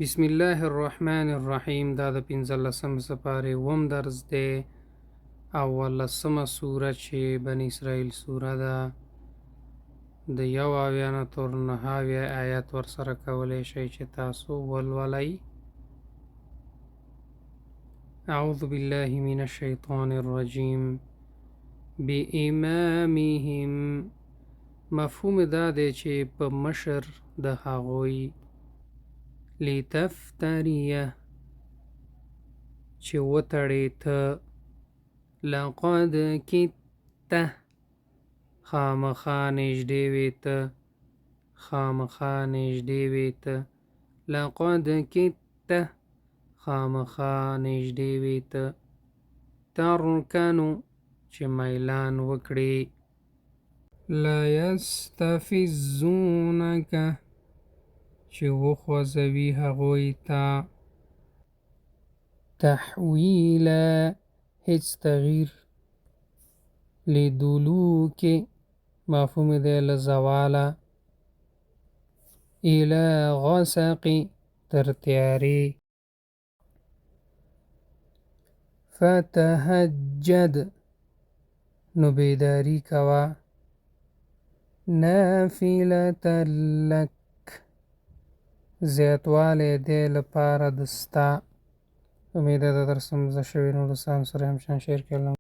بسم الله الرحمن الرحیم. دا د 15 سپارې اووم درس دی او لسمه سوره چې بني اسرائیل سوره ده، د 71 نه تر 79 آیت ورسره کولی شئ چې تاسو ولولئ. اعوذ بالله من الشیطان الرجیم. بإمامهم، مفهوم دا دی چې په مشر د هغوی. لتفتریه، چې وتړې ته. لقد کدت، خامخا نږدې وې ته، خامخا نږدې وې ته. لقد کدت، خامخا نږدې وې ته. ترکنو، چې میلان وکړې. لا یستفزونک، چې وخوځوي هغوی تا. تحویلا، هیڅ تغییر. لدلوک، مفهوم دی له زواله. الی غسق، تر تیارې. فتهجد، نو بیداری کوه. نافلة لک، زیاتوالی دی لپاره د ستا. امید ده درس مو زده شوی، نو دوستانو سره هم شان شیر کړئ.